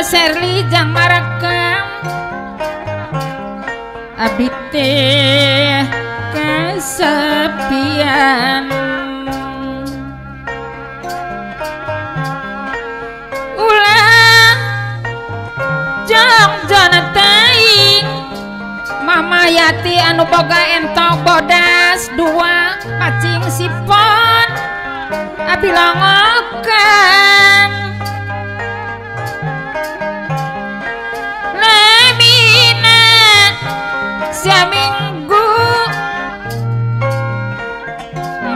Serli jang marekam abdi teh kesepian ulah jong jona teuing Mama Yati anu boga entok bodas dua pacing sipon abi longokan lamina saminggu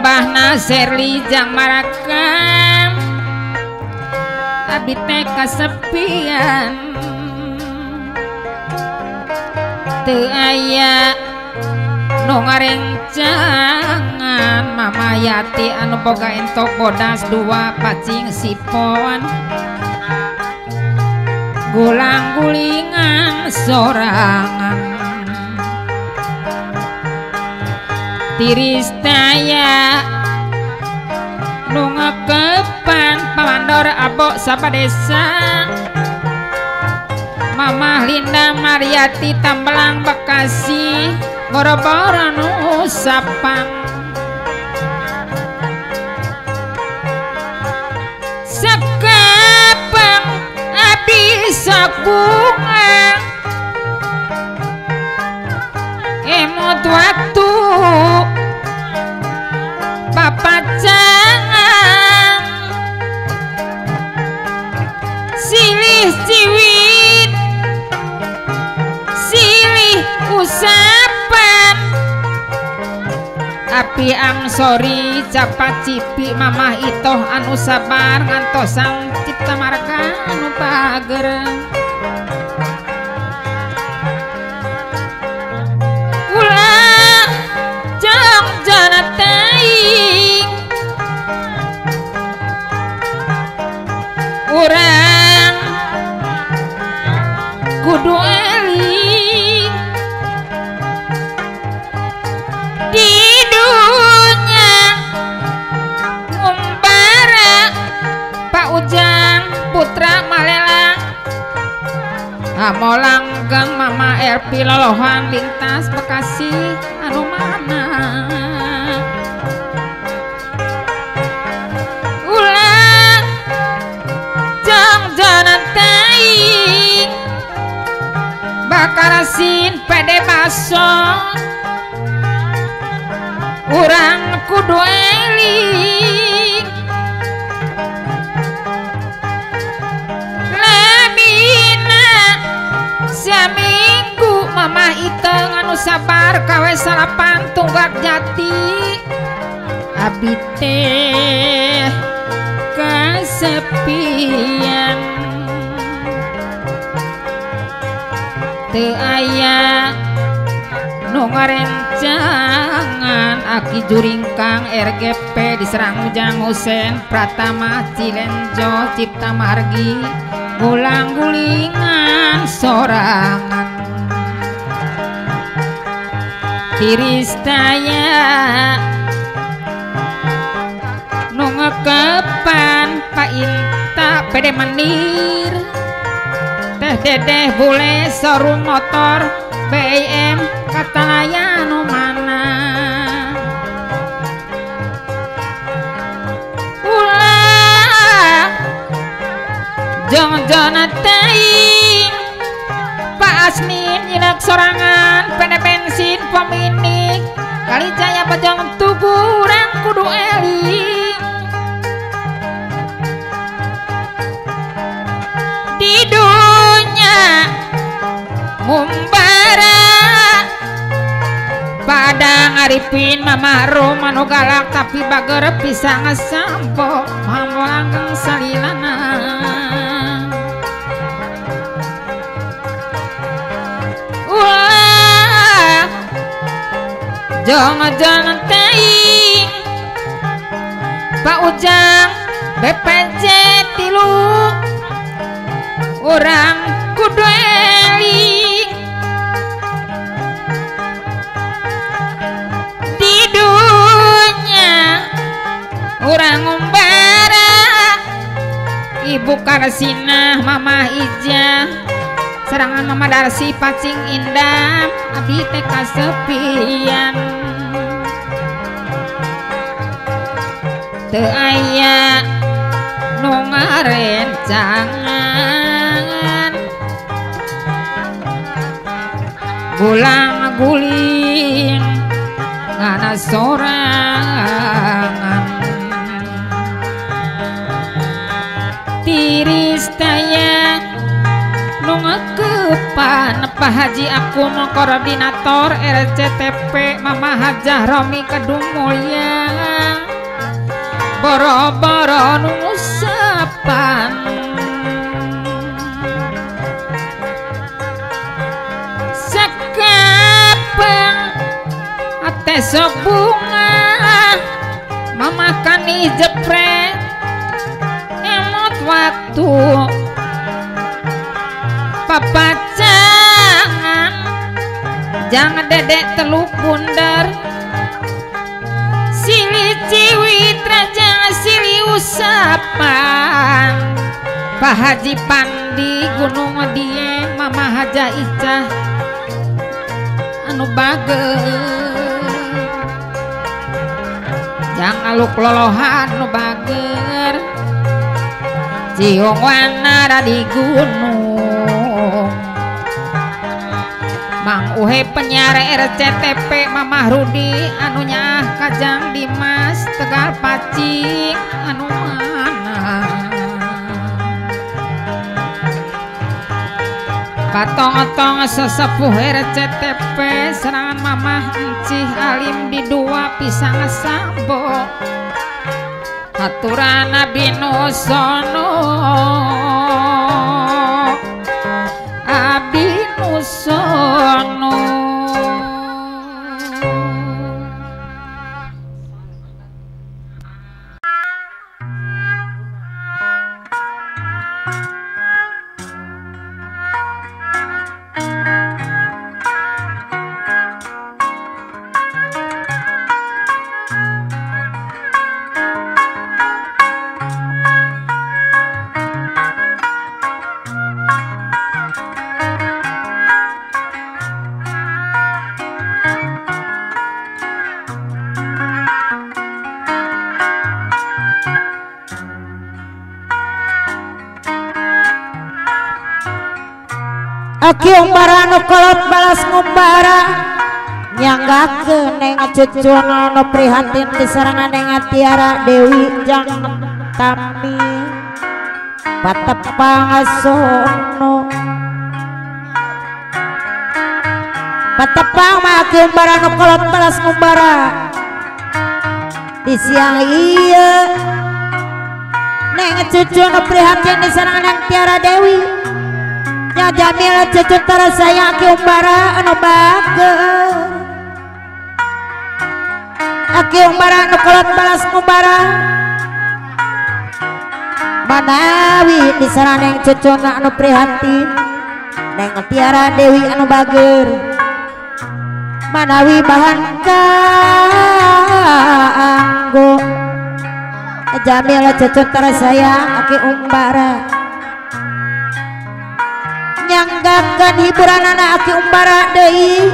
Mbah Serli jang marakam abi teh kasepian teu aya nu ngarencangan Mama Yati anu boga entok bodas dua pacing sipon gulang gulingan sorangan tiris daya nu ngekepan pamandor abok sapadesa Mamah Linda Mariati Tambelang Bekasi boro-boro nu sapang sekepang abdi sabungan emot waktu papacangan silih ciwit silih usapan api amsori capat cipi mamah itoh anu sabar ngantosan cipta marga anu pager ulah jong jona teuing urang kudu eling di dunya ngumbara Pak Ujang Putra Malelang Amolanggeng Mama Erpi Lolohan lintas Bekasi anu mana ulah jong jona teuing bakarasin pede baso urang kudu eling lamina saminggu mamah iteng anu sabar kawe salapan tunggak jati abi teh kasepian teu aya nu ngarencangan aki juringkang RGP diserang Ujang Husen Pratama Cilenjo Cipta Margi gulang gulingan sorangan tiris daya nu ngekepan Pak Inta pede menir teh dedeh bule showroom motor BM katalaya nu mana ulah jong jona teuing Pak Asmin nyinak sorangan pede bensin peminik Kalijaya Bojong Tugu urang kudu eling di dunya ngumbara Padang Arifin Mama Rum anu galak tapi bager bisa ngesampo mamolanggeng salilana ulah jong jona teuing Pak Ujang BPJ tilu urang kudu eling di dunya urang ngumbara Ibu Karsinah Mama Ijah serangan Mama Darsi Pacing Indah abdi teh kasepian teu aya nu ngarencangan gulang guling ngana sorangan tiris taya nu ngakepan Pak Haji aku mau koordinator RCTP Mama Hajah Romi Kedung Mulya boro-boro nu ngusapan sakapeng ate sok bunga Mama kani jepret emot waktu papacangan jangan dedek teluk bundar sili ciwit raja sili usapan Pak Haji Pandi Gunung Die Mama Haja Icah anu bager jangan aluk lolohan nu bager ciung wanara di gunung Mang Uhe penyiar RCTP Mamah Rudi anu nyaah kajang Dimas Tegal Pacing anu mana patong-otong sesepuh RCTP serangan Mamah Encih Alim di dua pisang sambo aturan Abi Nusono Abi Nusono. Aki umbara nu kolot balas ngumbara nyanggakeun neng cucun nu prihatin diserangan neng Tiara Dewi jang tami patepang sono patepang mah aki umbara nu kolot balas ngumbara di siang ieu neng cucun nu prihatin diserangan neng Tiara Dewi nya Jamil cucu tara sayang aki umbara anu bager aki umbara anu kolot balas ngumbara manawi diserang neng cucuna anu prihatin neng Tiara Dewi anu bager manawi bahan kaanggo Jamil cucu tara sayang aki umbara nyanggakeun hiburan anak aki umbara deui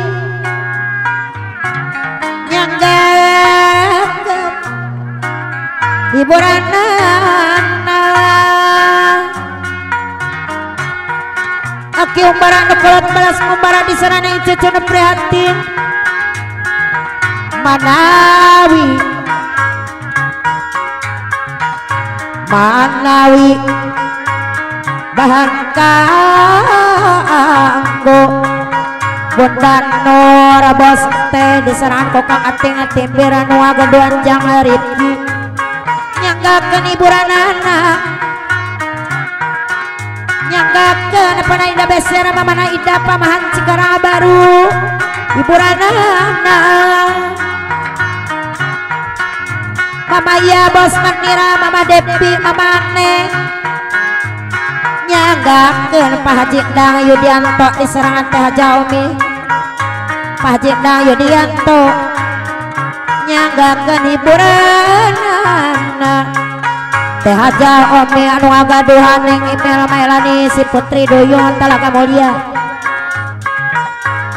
nyanggakeun hiburan anak aki umbara nu kolot balas ngumbara di sana neng cucu nu prihatin manawi manawi bahan kaanggo Bunda Nora bos teh diserang kokang ating-ating biranu agodoan jang Rifki nyanggakeun hiburan anak nyanggakeun apana ida beser mamana ida pamahan Cikarang baru hiburan anak Mama iya bos Manira Mama Depi Mama Neng nyanggakeun Pak Haji Endang Yudianto diserangan Teh Haja Umi Pak Haji Endang Yudianto nyanggakeun hiburan anak Teh Haja Omi anu ngagaduhan Neng Imel Maelani si Putri Duyung Talaga Mulia.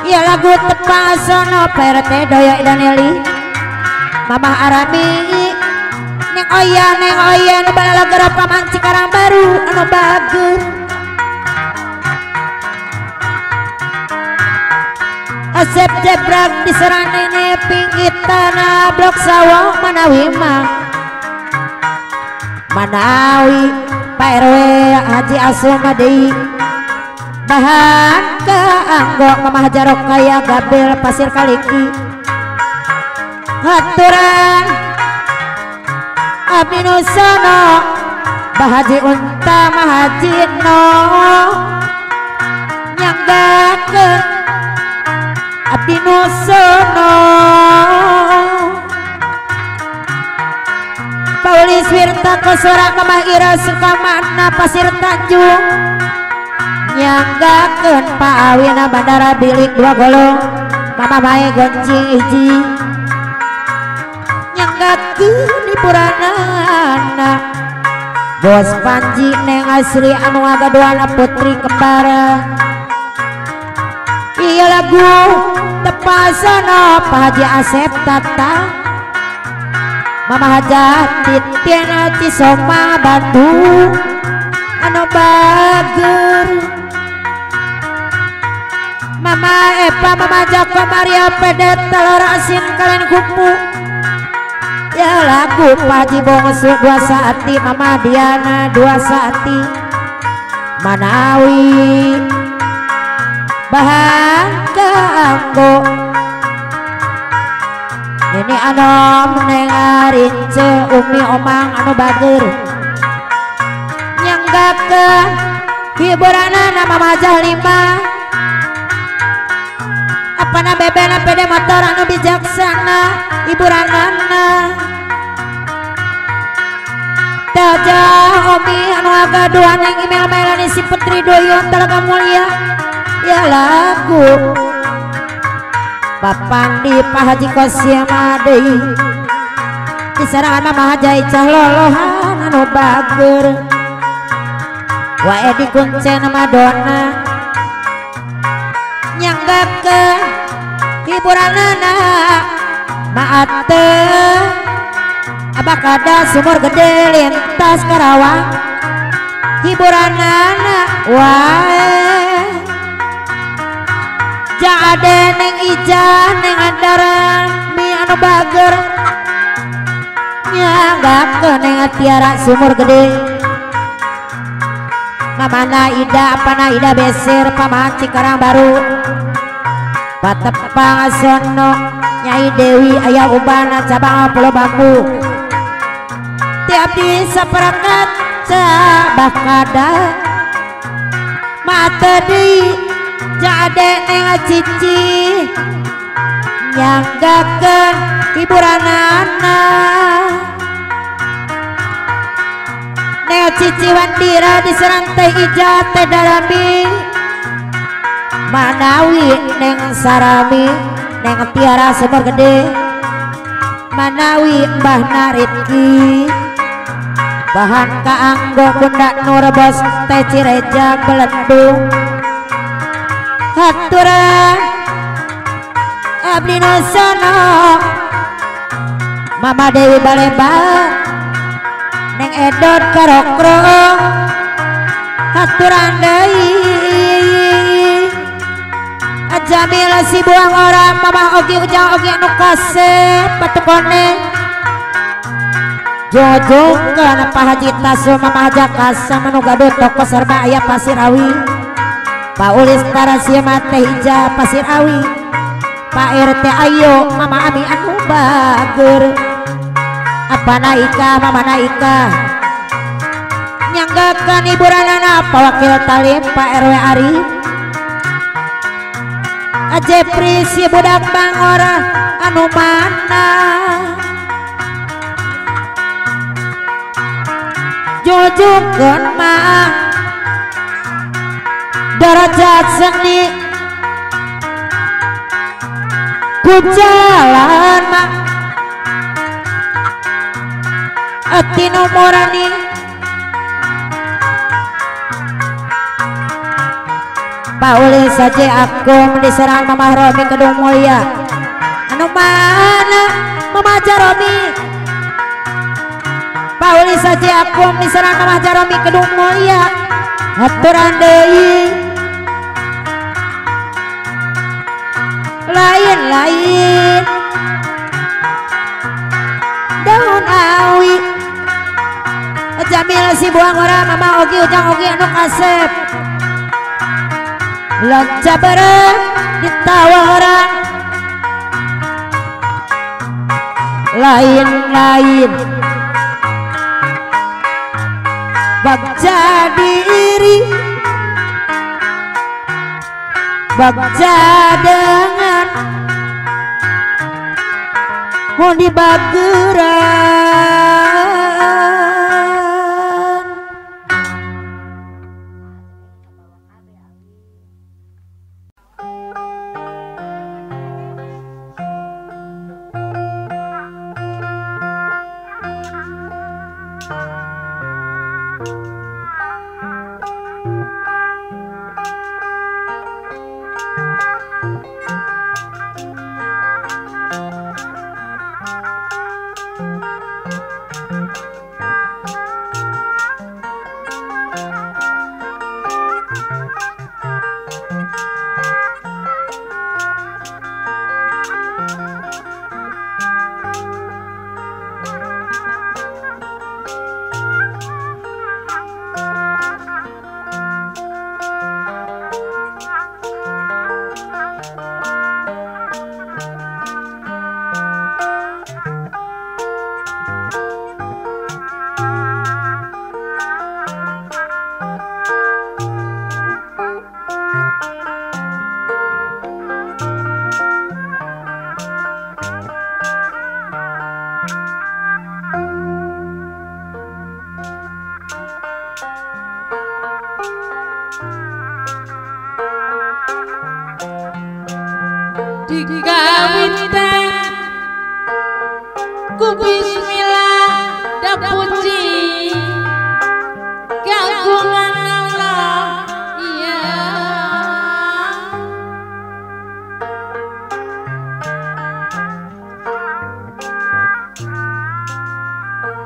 Ya lagu tepasono Pak RT Doyo Idaneli Mamah Arami Neng Oya nu balalager Paman Cikarang Baru anu bager. Asep jebrak diserang nene pinggir tanah blok sawah manawi mah manawi Pak RW Haji Asuma deui bahan kaanggo Mamah Jarok kaya Gabel Pasir Kaliki haturan abdi nu sono Bahaji Unta Mahaji no nyanggakeun abdi nu sono Paulis Wirta Kosora Mamah Ira Sukamana Pasir Tanjung nyanggakeun Pak Awina Bandara Bilik dua golong Mama Mae goncing hiji nyanggakeun hiburanana Bos Panji Neng Asri anu ngagaduhan Putri Kembara. Iya lagu tepasono Pak Haji Asep Tata Mama Hajah Titiana Cisoma Bandung anu bager Mama Epa Mama Joko Maria Pedet telur asin kalian kupu. Ya lagu Pak Haji Bongsu dua saati Mama Diana dua saati manawi bahan kaanggo Nini anom Neng Arince Umi Omang anu bager nyanggakeun hiburanana Mama Hajah lima apana bebena pede motor anu bijaksana hiburanana Tajah Omi anu agaduhan Neng Imel Melani si Putri Doyon Talaga Mulia. Ya lagu Bapandi Pak Haji Kosyama deui diserangan Mama Hajah Icah lolohan anu bager wae dikuncen Madonna nyanggakeun hiburanana Maate Abakada sumur gede lintas Karawang hiburanana wae Jade Neng Ijah Neng Andara mi anu bager nyanggakeun Neng Tiara sumur gede Mamana Ida apana Ida Besir Paman Cikarang Baru Patepang Sono Nyai Dewi aya ubana cabang Pulau Bambu tiap di saperakat bakada mata deui Jade Neng Cici nyanggakeun hiburanana Neng Cici Wandira diserang Teh Ija Teh Darami manawi Neng Sarami Neng Tiara sumur gede manawi Mbah Naritki bahan kaanggo Bunda Nur Bos Teh Cireja Belendung haturan abdi nu sono Mama Dewi Balembang Neng Edot Karokro haturan deui Jamila si buang orang Mama Ogi Ujang Ogi anu kasep patukone jojongkeun Pak Haji Tasu Mama Haja Kasam anu gaduh toko serba aya Pasir Awi Pak Ulis Tarasima Teh Ija Pasir Awi Pak RT Ayo Mama Ami anu bager apana Ika Mama Naika nyanggakeun hiburanana Pak Wakil Talim Pak RW Ari Jepri si budak Bangora anu mana jojongkeun mah darajat seni ku jalan mah tinu morani. Pak Uli saja aku diserang Mamah Romi Kedung Mulia anu mana Mama Jaromi Pak Uli saja aku diserang Mamah Jaromi Kedung Mulia aturan deui lain-lain daun awi Jamil si buang ora Mama Ogi Ujang Ogi anu kasep lonca bareng ditawaran lain-lain bagja diri bagja dengan mau dibageran. Dikawitan ku bismillah da puji kagungan Allah iya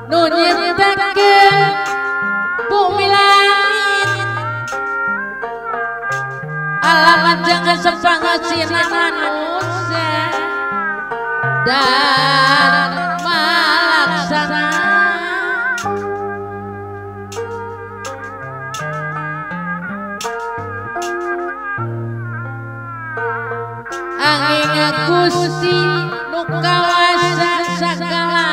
nu nyiptakeun bumi langit alamat jangan sepangasina manusia dan malaksana angin Gusti nu kawasa sagala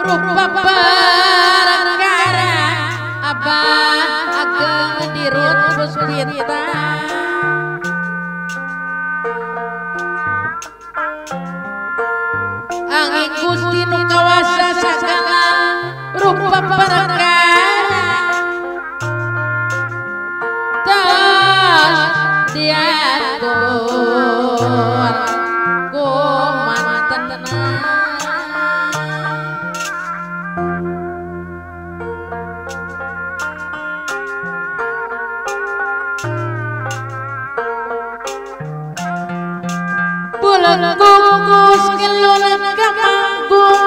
rupa perkara abah ageng dirut puspita angin Gusti nu kawasa sagala rupa perkara tos diatur ku mantena bulan gugus kelulan kamanggung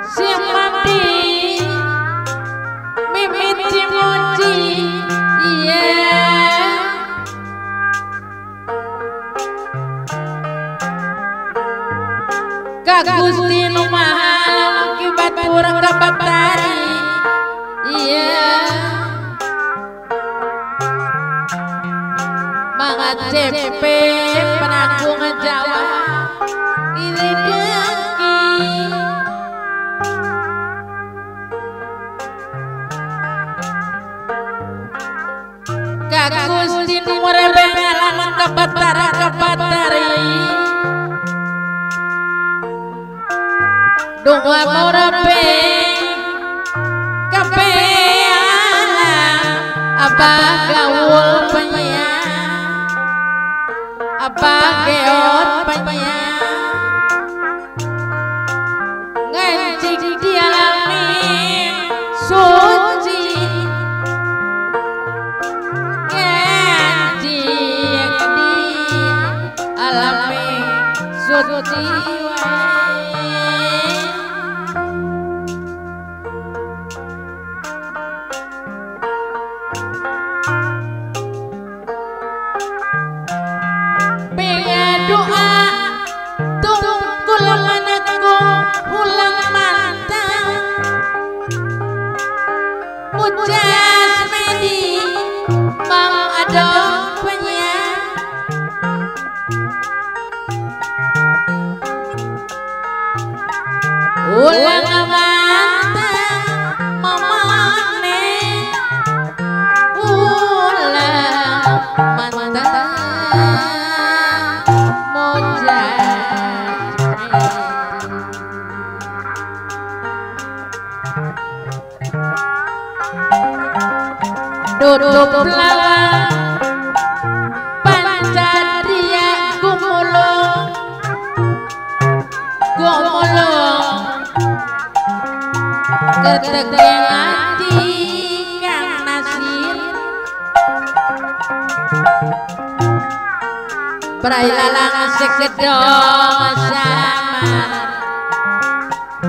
si mati mimiti moci iya ka Gusti nu maha ki batur ka batari iya Manga CP penanggung Jawa ini dengki ka Gusti nu murebeng alamat ka batara ka batari donga murebeng kabeh abah gaul penyiar abah geot penyiar ngancik di alamin suci suci wae. Pengen doa tungkul anakku ulang mantang ujas medi mang adon punya ulang mantang mamane ulang mantang tutup lawang pancaria gumulung gumulung ketegeng ati Kang Nasir prailalang sekedong samar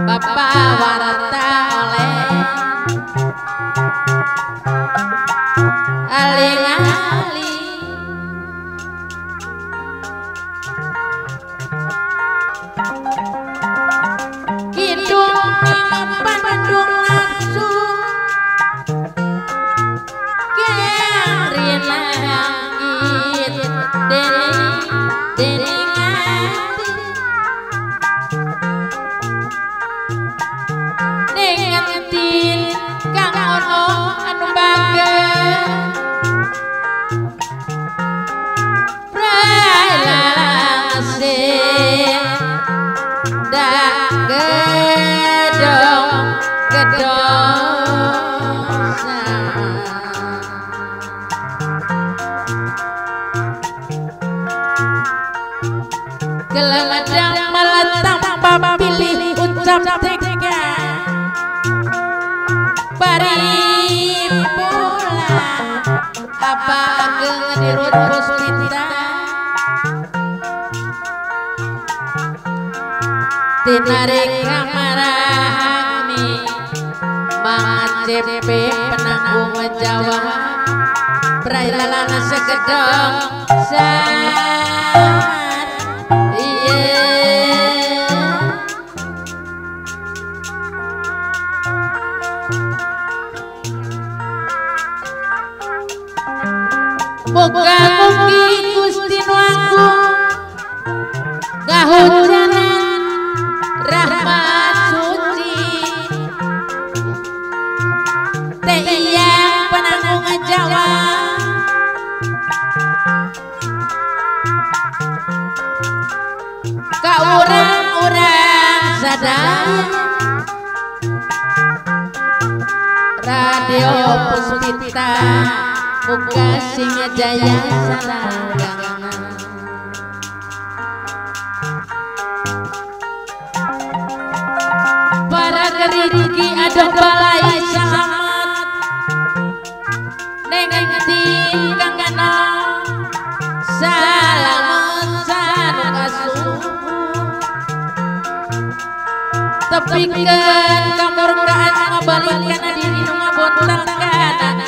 Bapak warta oleh aling-aling kidung pandung nafsu kang rinangit dening dening ati ning ngentin kang ono anu bangga geladang malah tanpa pilih ucap tega bari pula apa ageng dirut puspita tinarek kamarahani Mang CP penanggung jawab prailalana sekedong samar iya. Moga mugi Gusti nu Agung ngahujanan rahmat suci teh iyang penanggung Jawa ka urang-urang sadaya Radio Puspita muga sing jaya salanggana. Para gerigi adoh balai selamat neng endi kang ana salamet sanuka subuh tepikeun kamurkaan ngabalik kana diri nu ngabontal kana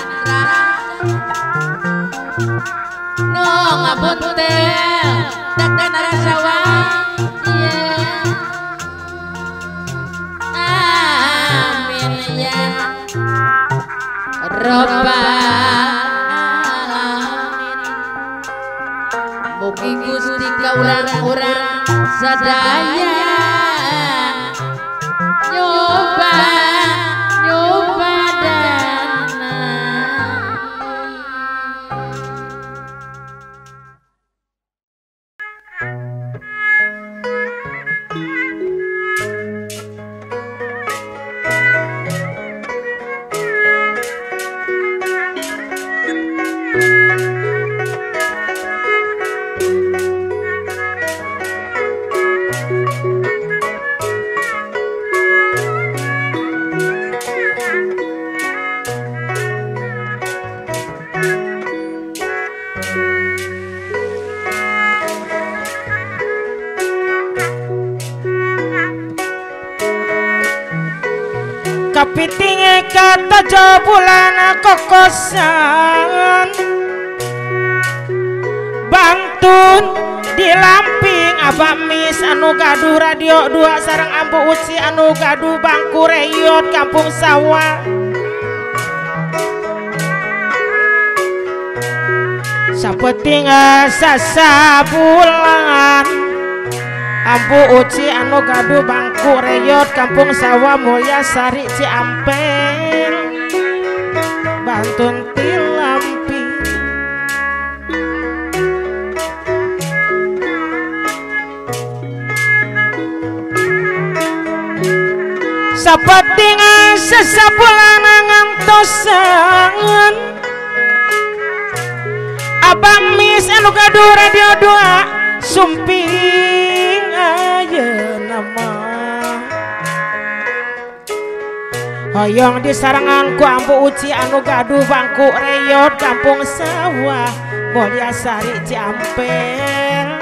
nu ngabontel takkan rasa wae. Amin ya Rabbal alamin. Mugi Gusti ka urang-urang sadaya nyoba nyoba dana. Kapiting kata bulan kokosan Bantun di Lamping Abah Mis anu gaduh radio 2 sareng Ambu Uci anu gaduh bangku reyot kampung sawah. Sapeting sasabulan Ambu Uci anu gaduh bangku reyot kampung sawah Mulya Sari Ciampel Bantun Tilampi. Sapeting sasabulan ngantosan Abah Mis anu gaduh radio 2 sumping ayeuna mah hoyong disarengan ku Ambu Uci anu gaduh bangku reyot kampung sawah Mulya Sari Ciampel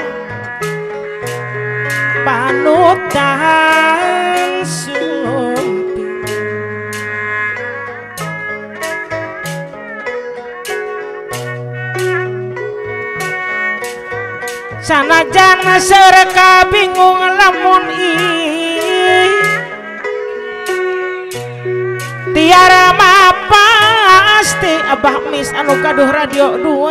panutan sumping. Sanajan serka bingung lamun ih tiara mah pasti Abah Mis anu gaduh radio 2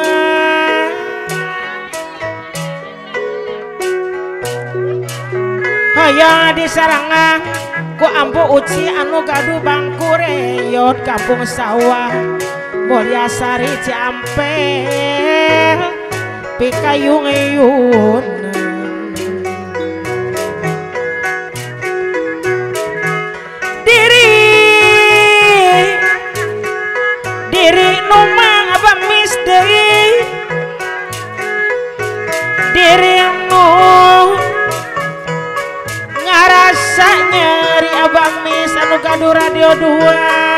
hoyong disarangan ku Ambu Uci anu gaduh bangku reyot kampung sawah Mulya Sari Ciampel pikayung-yun. Diri diri numang Abah Mis deui diri nu ngarasa nyeri Abah Mis anu gaduh radio 2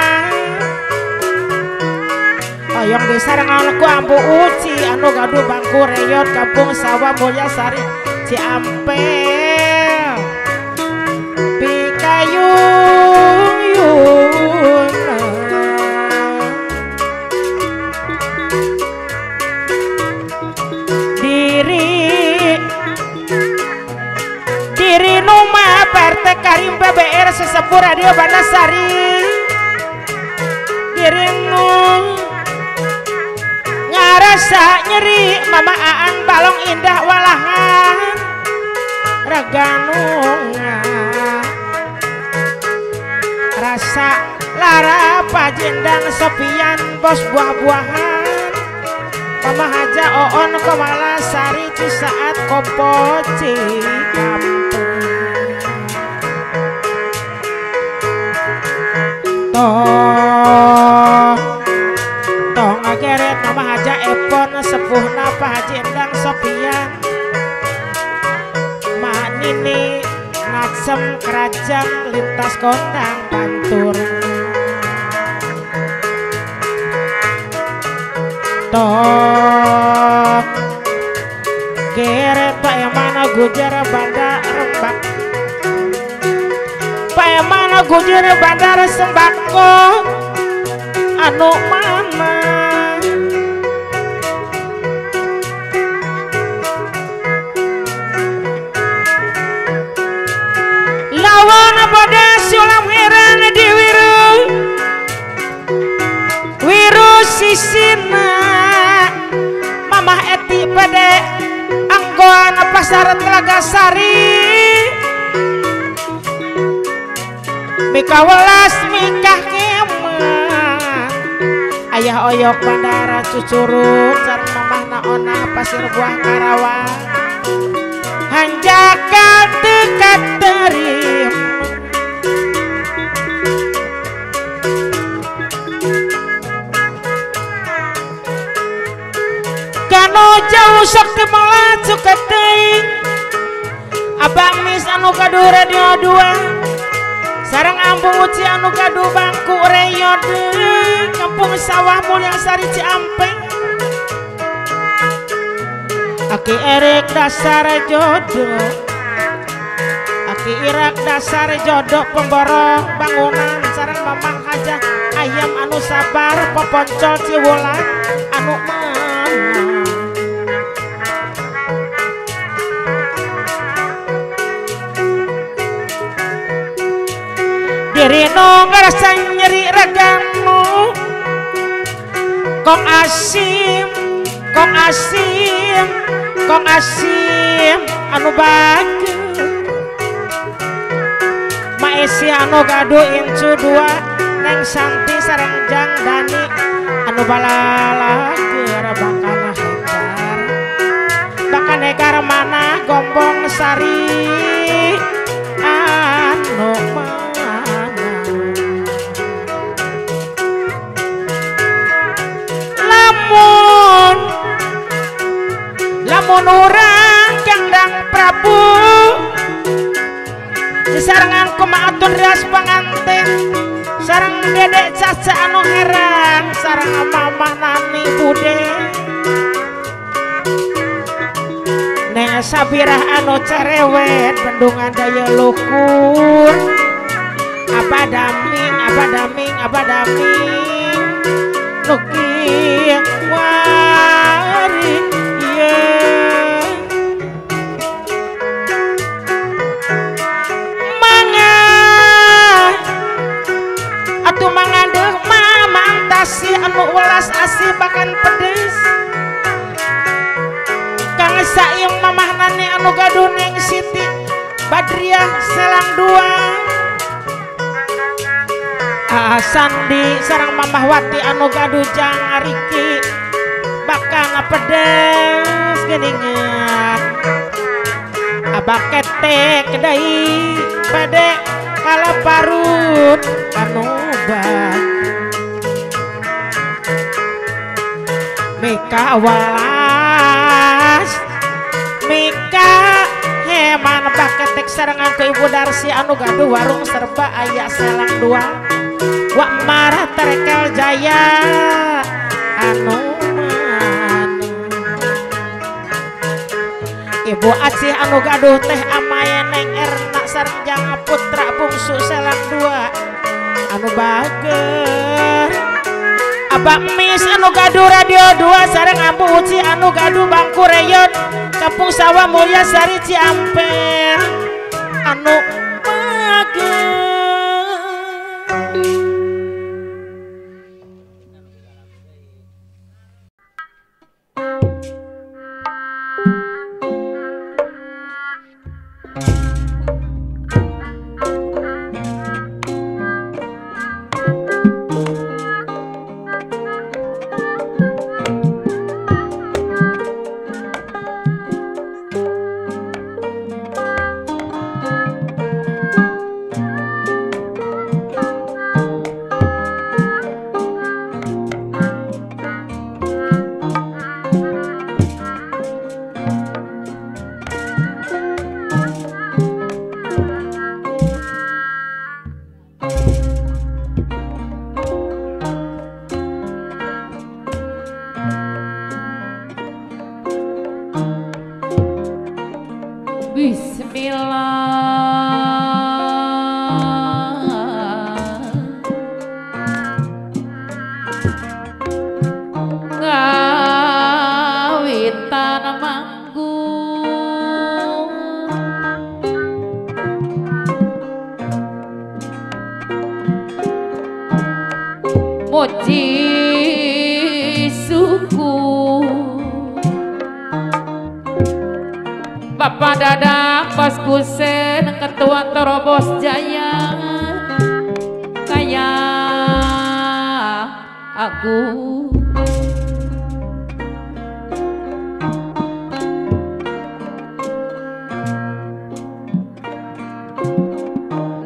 hoyong disarengan ku Ambu Uci anu gaduh bangku reyot kampung sawah Mulya Sari Ciampel pikayung yun. Diri diri numa Partai Karim BBR sesepuh radio Bandasari diri nu ngarasa nyeri Mama Aan balong indah walahan reganunga rasa lara pajendang Sopian bos buah-buahan Mama Haja Oon Komala Sari Cisaat Kopo Cikampek. Tong ngageret Mama Haja Epon sepuhna Pak Haji Endang Sopian Ma Nini Natsem Kerajaan lintas kondang pantur. Tong geret Pak Emana Gujar Bandar Rembak Pak Emana Gujar Bandar Sembako anu mana lawan pada sulam heran di wiru wiru sisina Mamah Eti pada anggoan pasar Telaga Sari mika welas mikah kemah ayah oyok bandara cucurut sareng mamah naona pasir buah Karawang hanjakal teu katerim kanu jauh sok teu melaju ka teuing Abang Mis anu gaduh radio 2 sareng Ambu Uci anu gaduh bangku reyot kampung sawah Mulya Sari Ciampel Aki Erik dasar jodoh Aki Irak dasar jodoh pemborong bangunan sareng Mamah Hajah Ayam anu sabar poponcol Ciwulan anu mana. Diri nu ngarasa nyeri raganu kong asim kong asim kong asim anu bager Maesi anu gaduh incu dua Neng Santi sareng Jang Dani anu balalager bakal hegar bakal hegar mana Gombong Sari anu mana. Lamun lamun urang Kangdang Prabu disarengan kumaatun rias panganten sareng Dedek Caca anu herang sareng Mamah Nani Bude Neng Sabirah anu cerewet bendungan daya lukur apa daming apa daming apa daming nuki wari ye manga atuh manga deuh mama antasi anu welas asih bahkan pedes Kang Saim Mamah Nani anu gaduh Neng Siti Badriah selang dua Sandi sareng Mamah Wati anu gaduh Jang Riki bahkan pedes geuningan abah ketek deui pede kalaparut anu bak mika welas mika heman baketek sarengan ku Ibu Darsi anu gaduh warung serba aya selang dua wak marah terekel jaya anu mana. Ibu Acih anu gaduh teh amae Neng Erna sareng Jang Putra bungsu selang dua anu bager Abah Mis anu gaduh radio dua sareng Ambu Uci anu gaduh bangku reyon Kampung Sawah Mulya Sari Ciampel anu bager. Muji suku Bapak Dadang Bos Kusen Ketua Terobos Jaya kaya aku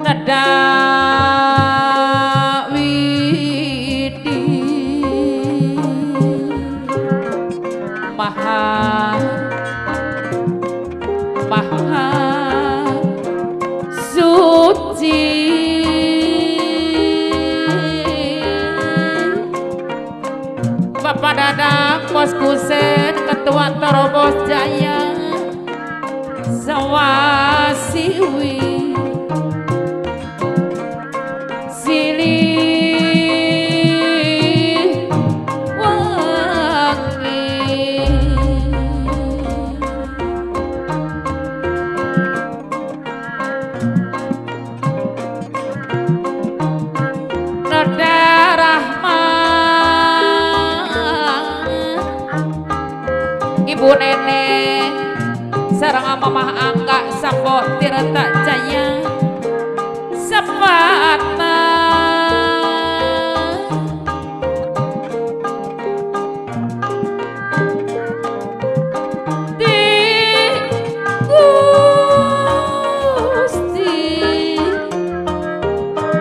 nada widi maha maha suci Bapak Dadang Bos Kusen Ketua Terobos Jaya Sawasiwi silih sareng Mamah Angga Sambo Tirta Jaya Sepatna di Gusti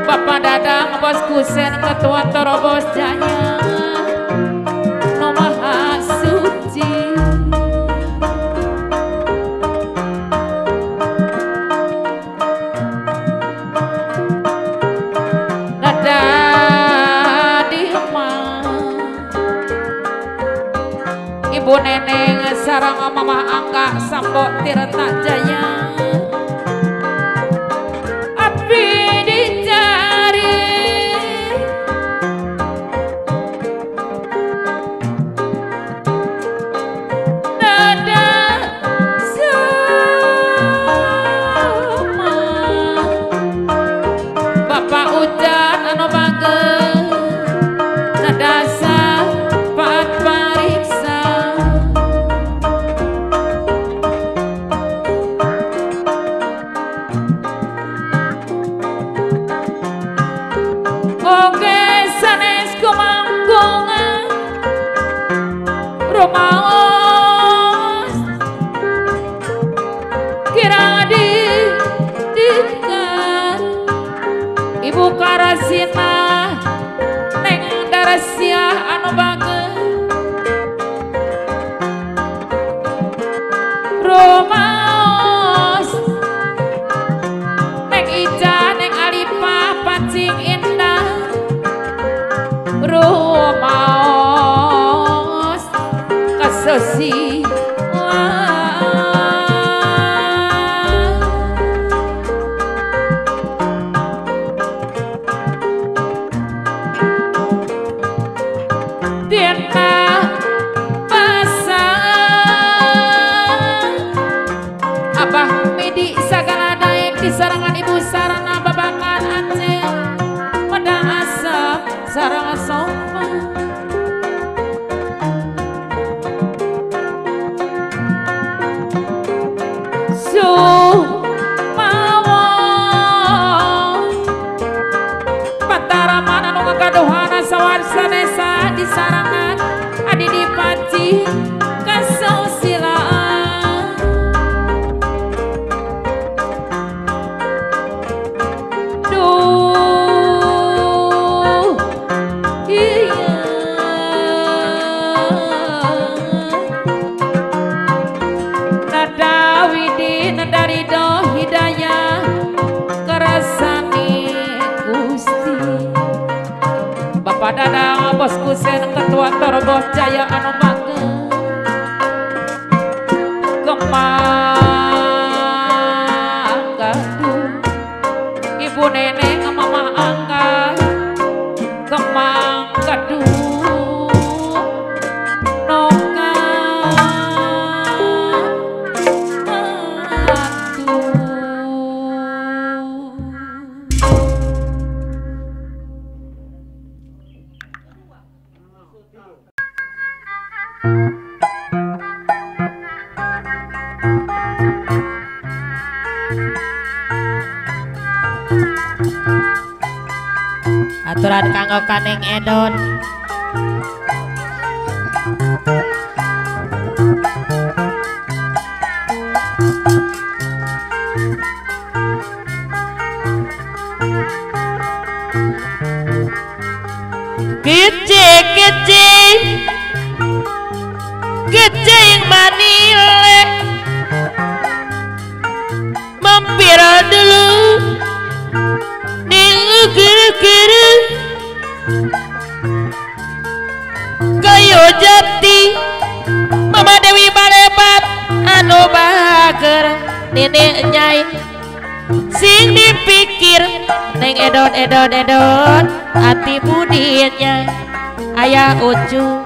Bapak Dadang Bos Kusen Ketua Terobos Jaya No Maha Suci. Nada di Ibu Neneng sareng Mamah Angga Sambo Tirta Jaya api dicari nada sama Bapak Ujan anu bangga nada sapat pariksa. Oke sanes kumanggungan rumaos kira didikan Ibu Karasina Neng Darasiah anu banget rumaos Neng Ica Neng Alipah Pacing Indah rumaos kasosilan. Dina masa Abah Midi sagala daek di sarangan Ibu sarana babakan Aceh medang asap sarang sofa Sumawa Pataraman anu ngagaduhana sawarsa desa di sarangan adi dipaci kasausilaan. Duh iya nada widi nada ridho hidayah kerasani Gusti Bapak Dadang Bos Kusen Ketua Terobos Jaya anu mangga kemangga Ibu Neneng Mamah Angga kemangga noka Aturan kanggo kaneng Edon. Kece kece kece yang manile mampir dulu kiri-kiri kayu jati Mama Dewi Balebat anu bager nenek nyai sing dipikir neng edon edon edon ati budi nyai ayah ucu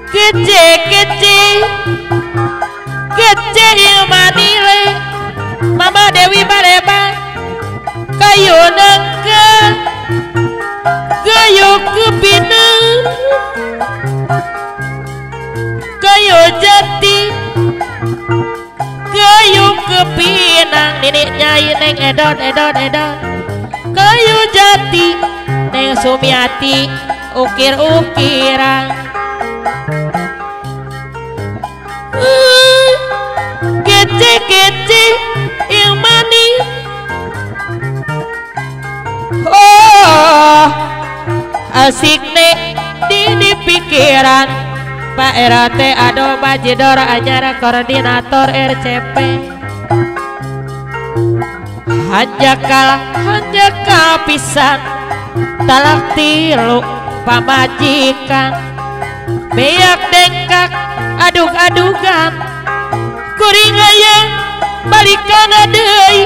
kece kece kece yang manile Mama Dewi Balebat kayu nangka kayu kepinang kayu jati nyai neng edon edon edon kayu jati neng Sumiati ukir-ukiran kece-kece yang manis oh asik nek di pikiran Pak RT ado bajidor anyar koordinator RCP hanjakal pisan talak tilu pamajikan beak dengkak aduk-adukan kuring hayang balikan deui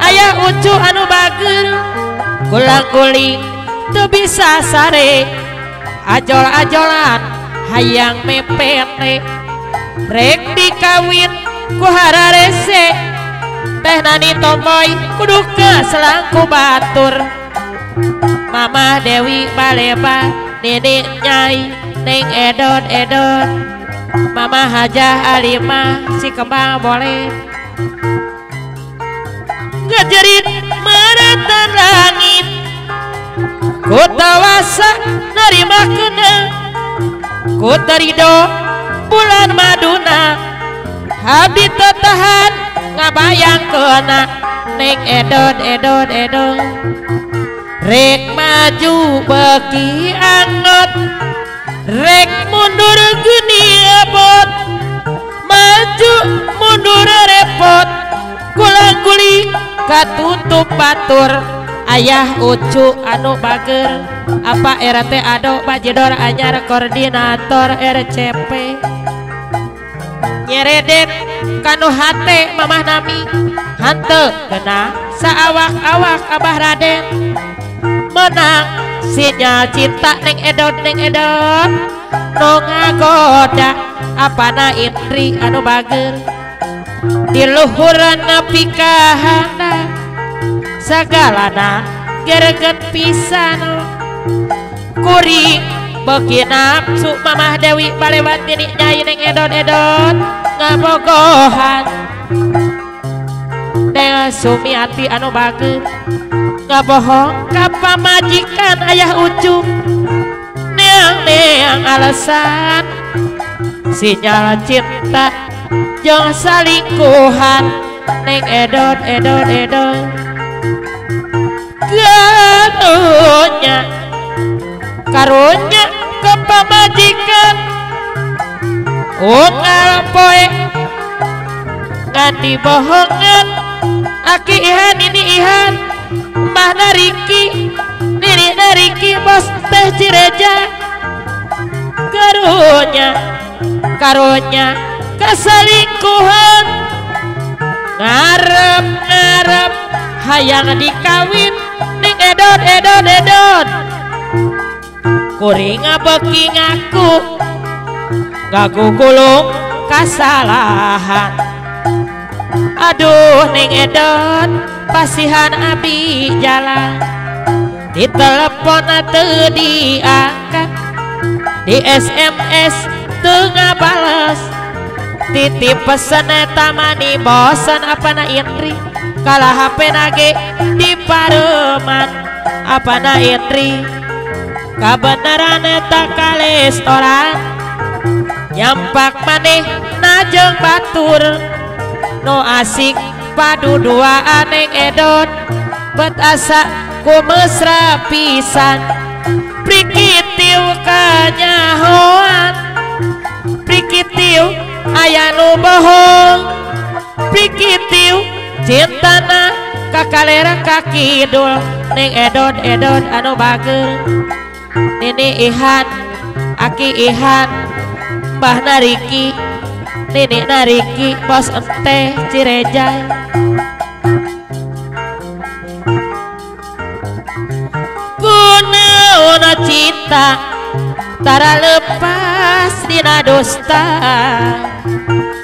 aya ucu anu bager gulang-guling teu bisa sare ajol-ajolan hayang mepete rek dikawin ku hararese teh nani tomboy kudu keselangku batur Mama Dewi baleba nenek nyai neng edon edon Mama Hajah Alimah si kembang boleh ngejerit meratan langit ku tawasa nerima kena ku terido bulan maduna abdi tetahan ngabayang kena neng edon edon edon rek maju beki angot rek mundur geni abot maju mundur repot gulang-guling katutup batur ayah ucu anu bager apa RT ado bajidor anyar koordinator RCP nyeredet kanu hate mamah nami hante kena saawak-awak abah Raden menang sinyal cinta neng edon no ngagoda apana Indri anu bager di luhuran nepi ka hana sagalana gereget pisan kuring beuki nafsu Mamah Dewi balewat nini nyai neng edon-edon ngabogohan Neng Sumiati anu bager ngabohong ka pamajikan ayah ucu neang-neang alasan sinyal cinta jeung salingkuhan neng edon edon edon karunya karunya ke pamajikan unggal poe ngan dibohongan aki Ihan ini Ihan mbah nariki nini nariki bos teh Cireja karunya karunya keselingkuhan ngarep-ngarep hayang dikawin ning edon edon edon kuring beuki ngaku ngagugulung kasalahan aduh ning edon pasihan abi jalan di telepon teu diangkat di SMS teu ngabales titip pesen eta mani bosen apana Indri kalah HP nage di pareman apana Indri kabeneran eta ka restoran nyampak maneh najeng batur no asik padu duaan neng edon bet asa ku mesra pisan prikitiu kanyahoan prikitiu aya nu bohong prikitiu cintana kakalera ka kidul neng edon edon anu bager nini Ihan aki Ihan mbah nariki nini nariki bos ente Cireja kunaon cinta tara lepas dina dusta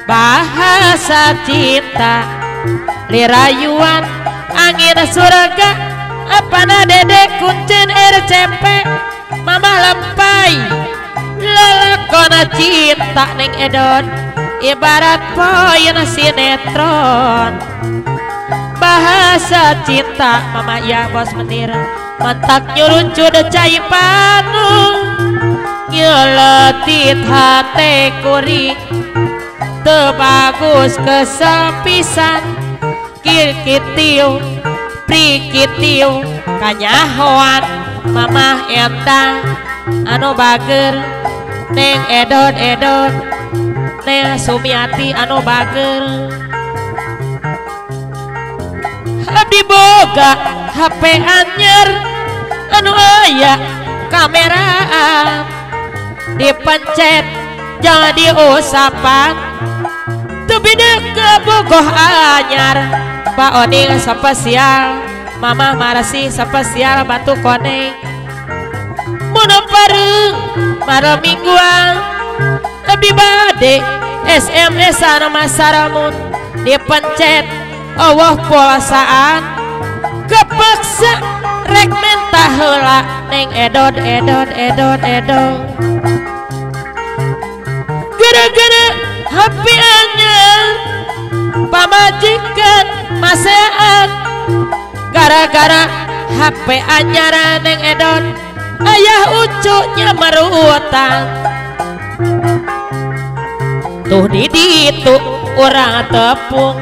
bahasa cinta lirayuan angin surga apana dede kuncen RCP mama lempai lelakona cinta neng edon ibarat poin sinetron. Bahasa cinta mama ya bos menir mantak nyuruncu cai panu nyeletit hate kuring teu bagus kesepisan kirkitiu prikitiu kanyahoan mamah eta anu bager neng edot edot neng Sumiati anu bager abdi boga HP anyar anu aya kameraan dipencet jadi usapan teu beda kebogoh anyar Pak Oning spesial Mamah Marsi spesial batu koneng mun pareung malam mingguan abdi bade SMS-an masaramun dipencet eueuh puasaan kepaksa rek menta heula neng edot edot edot edot gara-gara HP anyar pamajikan masean gara-gara HP anyar neng edot ayah ucunya merutan tuh di ditu urang tepung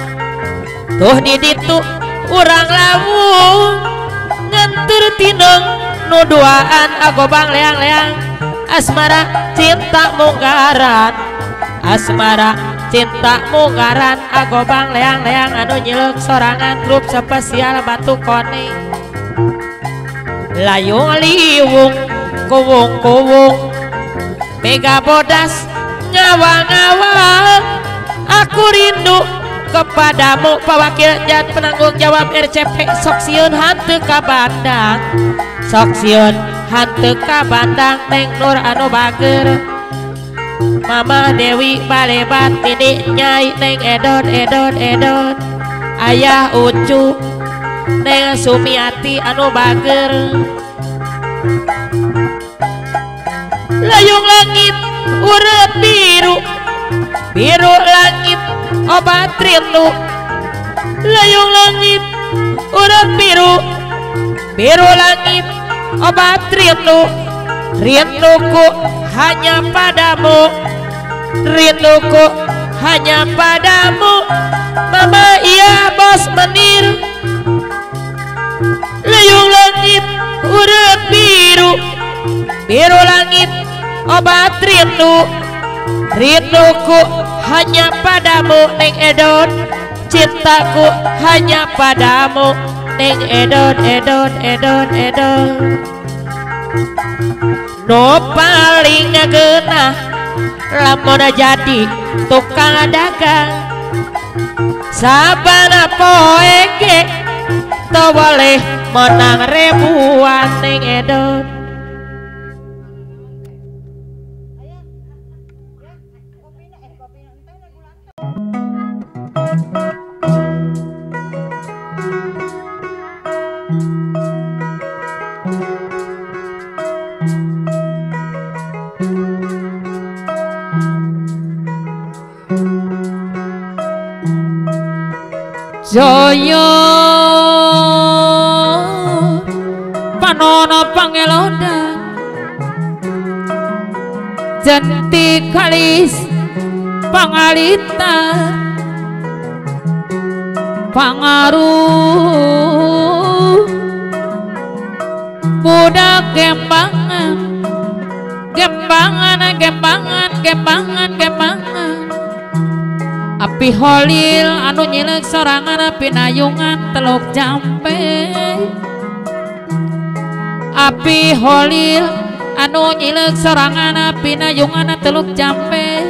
tuh di ditu urang lawung ngantur tineng nu duaan agobang leang-leang asmara cinta munggaran asmara cinta munggaran agobang leang-leang anu nyileuk sorangan grup spesial batu koneng layung liwung kuwung-kuwung mega bodas ngawang-ngawang aku rindu kepadamu Pak Wakil dan penanggung jawab RCP sok sieun hanteu ka Bandang sok sieun hanteu ka Bandang Neng Nur anu bager Mama Dewi balebat nini nyai Neng edot edot edot ayah Ucu Neng Sumiati anu bager layung langit urep biru biru langit obat rindu layung langit urep biru biru langit obat rindu rinduku hanya padamu rinduku hanya padamu mama iya bos menir layung langit urep biru biru langit obat rindu rinduku hanya padamu neng edot cintaku hanya padamu neng edot edot edot edot no paling ngeunah lamun jadi tukang dagang sabana poe ge teu boleh menang ribuan neng edot. Joyo panono pangeloda jenti kalis pangalita pangaruh budak gembangan gembangan gembangan gembangan gembangan api holil anu nyileuk sorangan api nayungan teluk jampe api holil anu nyileuk sorangan api nayungan teluk jampe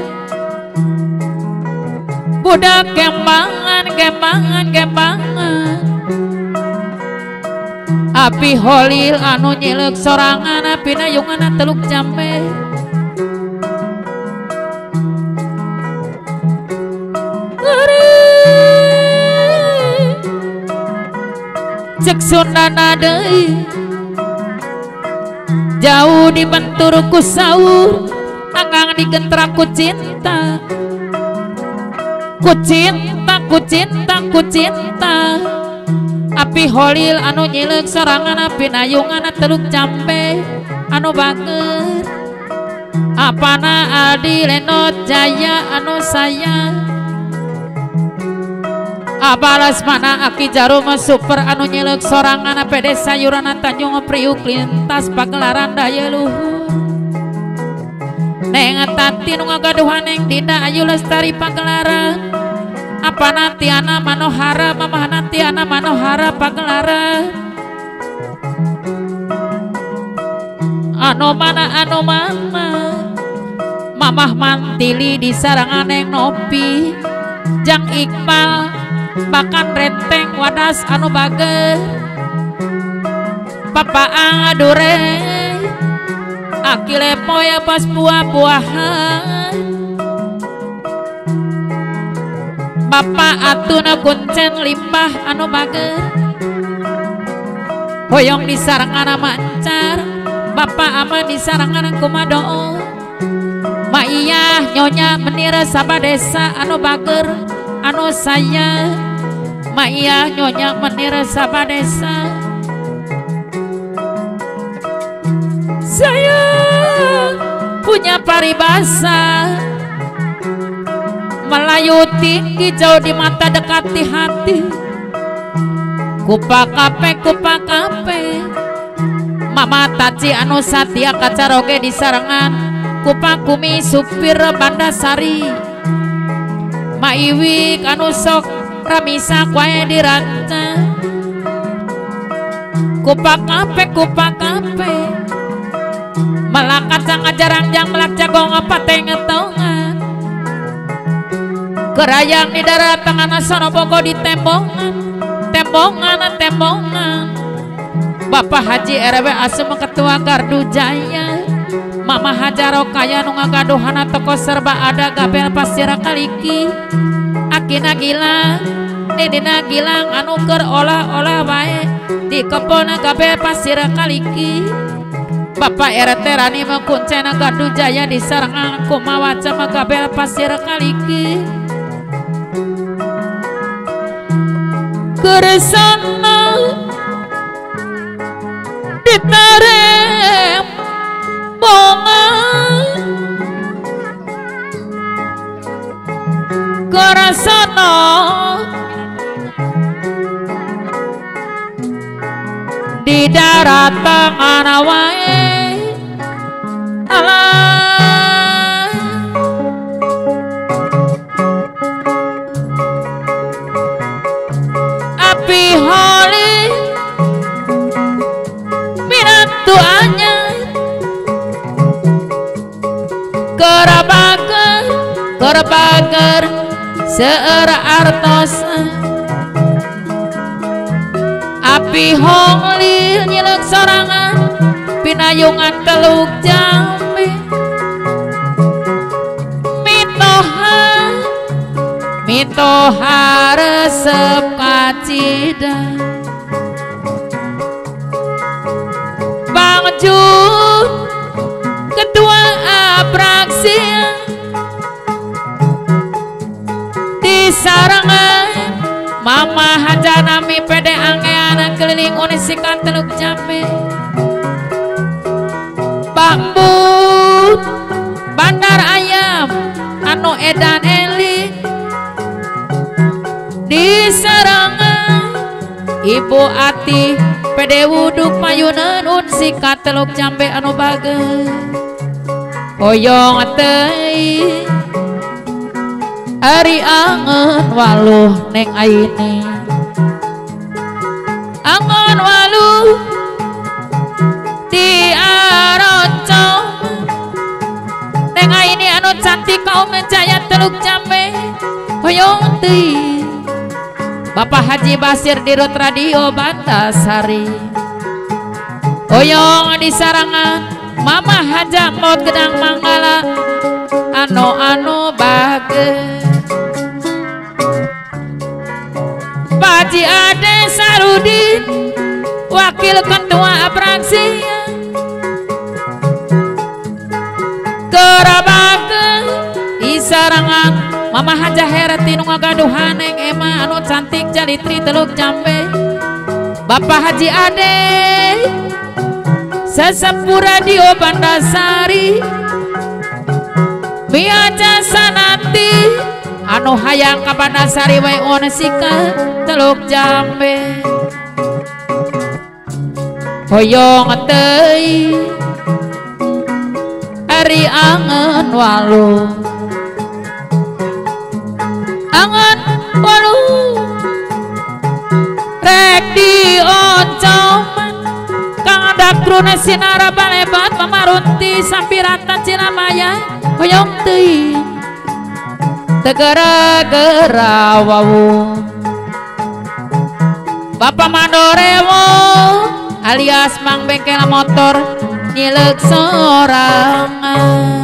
budak gembangan gembangan gembangan api holil anu nyileuk sorangan api nayungan teluk jampe. Cek Sundana deui jauh dibentur ku saur anggang digentrak ku cinta ku cinta ku cinta ku cinta Api Holil anu nyileuk sorangan pinayungan Teluk Jambe anu bager. Apana Aldi Lenot Jaya anu sayang. Abalas mana Aki Jarum super anu nyileuk sorangan pede sayuran Tanjung Priuk lintas pagelaran daya luhur. Neng Tati nu ngagaduhan Neng Dinda Ayu Lestari pagelaran. Apana Tiana Manohara mamahna Tiana Manohara pagelaran. Anu mana anu mama mamah mantili di sarangan Neng Nopi Jang Iqbal makan renteng wadas anu bager. Papa adure aki lepoy pas buah-buahan. Bapak atuna kuncen limbah anu bager. Hoyong di sarangan mancar bapak aman di sarangan kumadoo. Maiyah nyonya menira sabadesa anu bager anu saya. Maiyah nyonya menira sabadesa. Saya punya paribasa Melayu tinggi jauh di mata dekat di hati. Kupakape kupakape mama taci anu satia kacaroge di sarangan kupakumi supir Bandasari. Maiwik anu sok ramisa kuae dirancang. Kupakape kupakape melak kacang ajarangjang melak jagong apa tengetongan. Kerayang di darat tangan sono bogo di tembongan tembongan tembongan. Bapak Haji RW Asem Ketua Gardu Jaya. Mama Hajaro kaya nu ngagaduhana toko serba ada gabel pasir kaliki. Akina gilang dedena gilang anu keur olah-olah wae di kebon gabel pasir kaliki. Bapak RT Rani mengkuncena Gardu Jaya di sarangan kumawaca gabel pasir kaliki. Kersana ditarem bongan. Kersana di darat tangan wae alah. Api holi minantu anyar kerabaker kerabaker seera artos. Api honglil nyileuk sorangan pinayungan Teluk Jambe. Mitoha mitoha resep kacida. Bang Jun ketua Apraksi di sarangan Mama Hajanami pede angeana keliling unisikan Teluk Jambe. Bambu Bandar Ayam anu edan eli di sarangan Ibu Ati pede wuduk mayunan unsika Teluk Jambe anu bager. Hoyong teuing ari angen waluh neng aini. Angen waluh di aroncong neng aini anu cantik kaum jaya Teluk Jambe. Hoyong teuing Bapak Haji Basir di Rut Radio Bantasari. Hoyong di sarangan Mama Haja Maut Gedang Manggala anu anu bager. Pak Haji Ade Sarudin Wakil Ketua Apraksi Kerabake di sarangan Mama Haja Herti nu ngagaduhan Neng Ema anu cantik jalitri Teluk Jambe. Bapak Haji Ade sesepuh radio Bandasari Mia jasa nanti anu hayang ka Bandasari wae onesika Teluk Jambe hoyong teuing ari angen walu angen walu rek dioncoman kang dakruna sinara balebat mamarunti sampiratan Cilamaya hoyong teuing tegera-gera wawu Bapak Mandorewo alias Mang Bengkel Motor nyileuk sorangan.